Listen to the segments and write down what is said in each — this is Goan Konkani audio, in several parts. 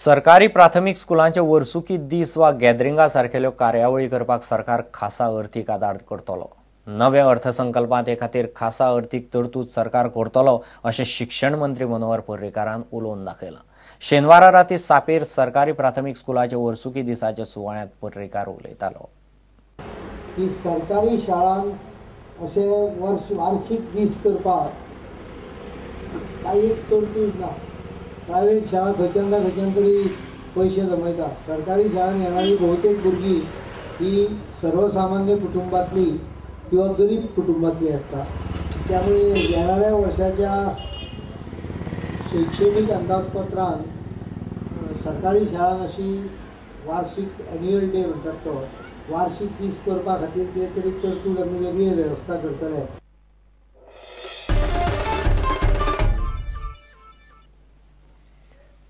सरकारी प्राथमिक स्कुलांचे वर्सुकी दीस वा गॅदरिंगा सारकेल्यो कार्यावळी करपाक सरकार खासा अर्थीक आदार करतलो. नव्या अर्थसंकल्पांत हे खातीर खासा अर्थीक तरतूद सरकार करतलो अशें शिक्षण मंत्री मनोहर पर्रीकारान उलोवन दाखयलां. शेनवारा राती सापेर सरकारी प्राथमिक स्कुलाचे वर्सुकी दिसाच्या सुवाळ्यांत पर्रीकार उलयतालो. की सरकारी शाळांक अशे वार्षिक दीस करपाक कांय एक तरतूद ना. प्रायव्हेट शाळा खंयच्यान ना खंयच्यान तरी पयशे जमयता. सरकारी शाळांत येणारी बहुतेक भुरगीं ही सर्वसामान्य कुटुंबातली किंवा गरीब कुटुंबातली आसता. त्यामुळे येणाऱ्या वर्षाच्या शैक्षणिक अंदाजपत्रान सरकारी शाळांक अशी वार्षिक एन्युअल डे म्हणटात तो वार्षिक दीस करपा खातीर कितें तरी तरतूद आमी वेगळी वेवस्था करतले.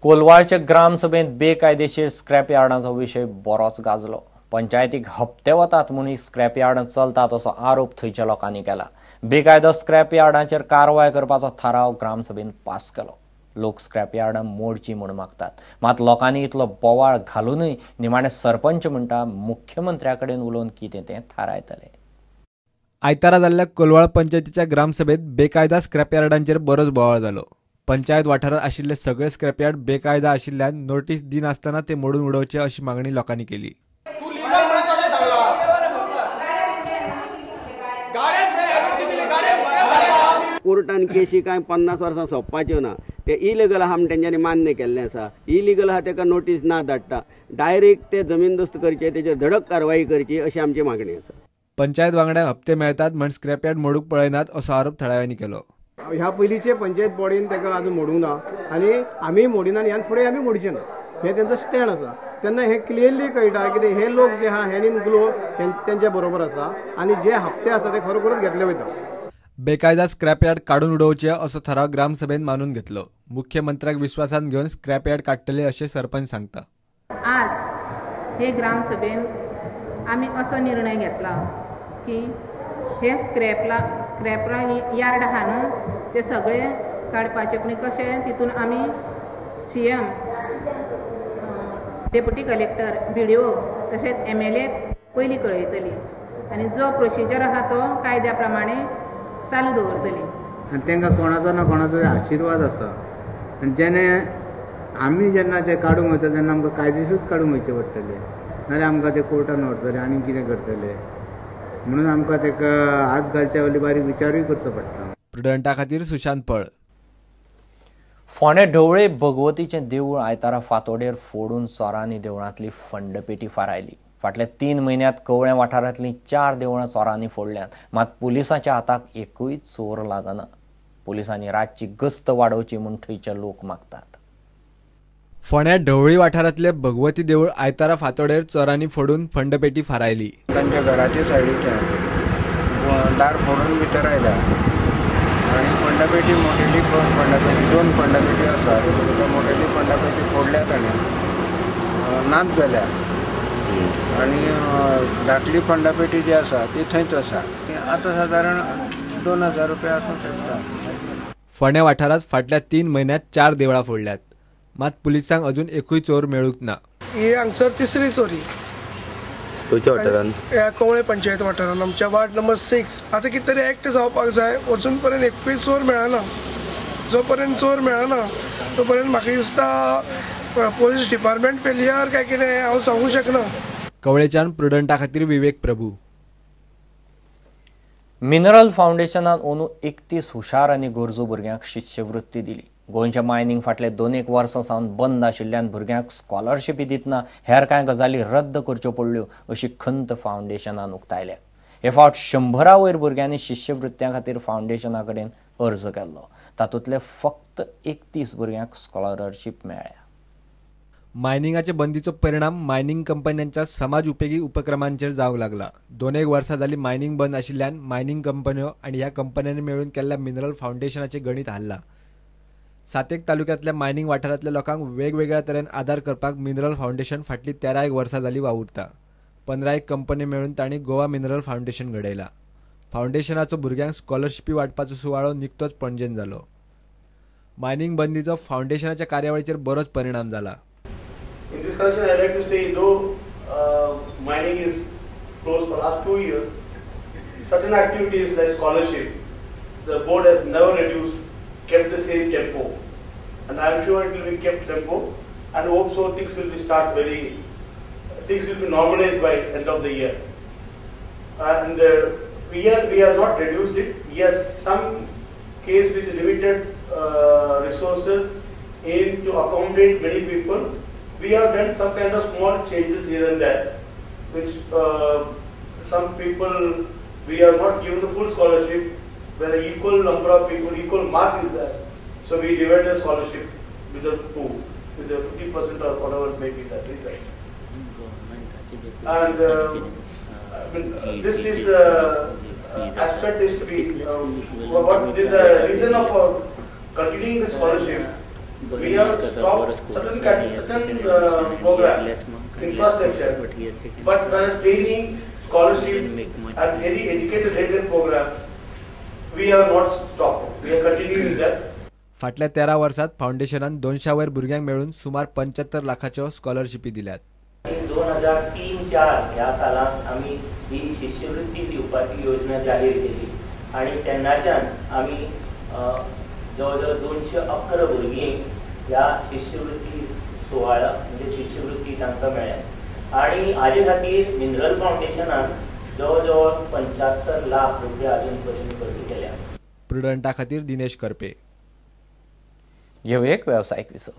कोलवाळचे ग्रामसभेंत बेकायदेशीर स्क्रॅप यार्डांचो विशय बरोच गाजलो. पंचायतीक हप्ते वतात म्हूण स्क्रॅप यार्ड चलतात असो आरोप थंयच्या लोकांनी केला. बेकायदो स्क्रॅप यार्डांचेर कारवाय करपाचो थाराव ग्रामसभेन पास केलो. लोक स्क्रॅप यार्डां मोडची म्हूण मागतात, मात लोकांनी इतलो बोवाळ घालूनय निमाणे सरपंच म्हणटा मुख्यमंत्र्या कडेन उलोवन कितें तें थारायतले. आयतारा जाल्ल्या कोलवाळ पंचायतीच्या ग्रामसभेत बेकायदा स्क्रॅप यार्डांचेर बरोच बोवाळ जालो. पंचायत वाठारात आशिल्ले सगळे स्क्रॅपयार्ड बेकायदा आशिल्ल्यान नोटीस दिनासतना ते मोडून उडोवचे अशी मागणी लोकांनी केली. कोर्टान केशी कांय 50 वर्सां सोंपपाच्यो ना. ते इलिगल आहा म्हण तेंच्यांनी मान्य केल्लें आसा. इलिगल आहा तेका नोटीस ना धाडटा, डायरेक्ट ते जमीनदोस्त करचे, तेचेर धडक कारवाई करची अशी आमची मागणी आसा. पंचायत वांगड्यांक हप्ते मेळटात म्हण स्क्रॅपयार्ड मोडूंक पळयनात असो आरोप थळाव्यांनी केलो. ह्या पयलींचे पंचायत बॉडीन ताका आजून मोडूंक ना आनी आमी मोडिना आनी ह्यान फुडें आमी मोडचे ना, हें तेंचो स्टँड आसा. तेन्ना हें क्लियरली कळटा कितें हे लोक जे आहा हेणीन ग्लो तेंच्या बरोबर आसा आनी जे हप्ते आसा ते खरोखरच घेतले वयता. बेकायदा स्क्रॅपयार्ड काडून उडोवचे असो थाराव ग्रामसभेन मानून घेतलो. मुख्यमंत्र्याक विश्वासांत घेवन स्क्रॅपयार्ड काडटले अशें सरपंच सांगता. आज हे ग्रामसभेन आमी असो निर्णय घेतला की हे स्क्रॅपरा यार्ड आहा न्हू ते सगळे काडपाचे, पूण कशें तितून आमी CM, deputy collector, BDO तशेंच MLA पयलीं कळयतली आनी जो प्रोसिजर आहा तो कायद्या प्रमाणे चालू दवरतली. आनी तांकां कोणाचो ना कोणाचो आशिर्वाद आसा आनी जेणे आमी जेन्ना ते काडूंक वयता तेन्ना आमकां कायदेशीरूच काडूंक वयचे पडटले, नाजाल्यार आमकां ते कोर्टान व्हरतले आनी कितें करतले. म्हणून आमकां ताका हात घालच्या पयलीं बारीक विचारूय करचो पडटा. प्रुडंटा खातीर सुशांत पळ. फोंडें ढवळे भगवतीचें देवूळ आयतारा फातोडेर फोडून चोरांनी देवळांतली फंडपेटी फारायली. फाटल्या 3 म्हयन्यांत कवळें वाठारांतलीं 4 देवळां चोरांनी फोडल्यांत, मात पुलिसांच्या हाताक एकूय चोर लागना. पुलिसांनी रातची गस्त वाडोवची म्हूण थंयचे लोक मागतात. फोंड्या ढवळी वाठारांतले भगवती देवूळ आयतारा फातोडेर चोरांनी फोडून फंडपेटी फारायली. तांच्या घराच्या सायडीच्यान दार फोडून भितर आयल्या आनी फंडपेटी मोटेली फंडपेटी 2 फंडपेटी आसा, त्या मोटेली फंडपेटी फोडल्या ताणें, नाच जाल्या आनी धाकली फंडपेटी जी आसा ती थंयच आसा. आतां सादारण 2000 रुपया आसूंक शकता. फोंड्या वाठारांत फाटल्या 3 म्हयन्यांत 4 देवळां फोडल्यात, मात पुलिसांक अजून एकूय चोर मेळूंक ना. ही हांगसर तिसरी चोरी खंयच्या वाठारांत? ह्या कवळे पंचायत वाठारांत आमच्या वार्ड नंबर 6. आतां कितें तरी एक्ट जावपाक जाय. अजून पर्यंत एकूय चोर मेळना. जो पर्यंत चोर मेळना तो पर्यंत म्हाका दिसता पोलीस डिपार्टमेंट फेलियर काय कितें हांव सांगूंक शकना. कवळेच्यान प्रुडंटा खातीर विवेक प्रभू. मिनरल फावंडेशनान अंदू 31 हुशार आनी गरजू भुरग्यांक शिश्यवृत्ती दिली. गोंयच्या मायनिंग फाटले 2 वर्सां सावन बंद आशिल्ल्यान भुरग्यांक स्कॉलरशिपी दितना हेर कांय गजाली रद्द करच्यो पडल्यो अशी खंत फावंडेशनान उक्तायल्या. हे फावट 100 वयर भुरग्यांनी शिश्यवृत्त्यां खातीर फावंडेशना कडेन अर्ज केल्लो. तातूंतले फक्त 31 भुरग्यांक स्कॉलरशीप मेळ्ळ्या. मायनिंगाचे बंदीचो परिणाम मायनिंग कंपन्यांच्या समाज उपेगी उपक्रमांचेर जावंक लागला. 2 वर्सां जाली मायनिंग बंद आशिल्ल्यान मायनिंग कंपन्यो आनी ह्या कंपन्यांनी मेळून केल्ल्या मिनरल फावंडेशनाचें गणीत हाल्लां. 7 तालुक्यांतल्या मायनिंग वाठारांतल्या लोकांक वेगवेगळ्या तरेन आदार करपाक मिनरल फावंडेशन फाटलीं 13 वर्सां जाली वावुरता. 15 कंपनी मेळून तांणी गोवा मिनरल फावंडेशन घडयला. फावंडेशनाचो भुरग्यांक स्कॉलरशिपी वांटपाचो सुवाळो निकतोच पणजेन जालो. मायनिंग बंदीचो फावंडेशनाच्या कार्यावळीचेर बरोच परिणाम जाला. In this connection, I like to say, though mining is closed for last 2 years, certain activities like scholarship, the board has never reduced, kept the same tempo, and I am sure it will be kept tempo, and hope so things will be start very, things will be normalized by end of the year. And we have not reduced it. Yes, some case with limited resources aim to accommodate many people. We have done some kind of small changes here and there, which some people we have not given the full scholarship, where the equal number of people, equal mark is there. So we divide the scholarship with the two, with the 50% or whatever may be that result. And I mean, this is aspect is to be what is the reason of continuing the scholarship. We have stopped certain program, infrastructure, but when training, scholarship, and any educated related program, we have not stopped. We are continuing that. फाटल्या 13 वर्सात फावंडेशनान 200 वयर भुरग्यांक मेळून सुमार 75 लाखाच्यो स्कॉलरशिपी दिल्यात. 2003-04 ह्या सालांत आमी ही शिश्यवृत्ती दिवपाची योजना जाहीर केली आनी तेन्नाच्यान आमी जवळ जवळ 211 भुरगीं ह्या शिश्यवृत्ती सुवाळा म्हणजे शिश्यवृत्ती तांकां मेळ्ळ्या आनी हाजे खातीर मिनरल फावंडेशनान जवळ जवळ 75 लाख रुपया अजून पर्यंत खर्च केल्या. प्रुडंटा खातीर दिनेश करपे. घेवया एक वेवसायीक विसव.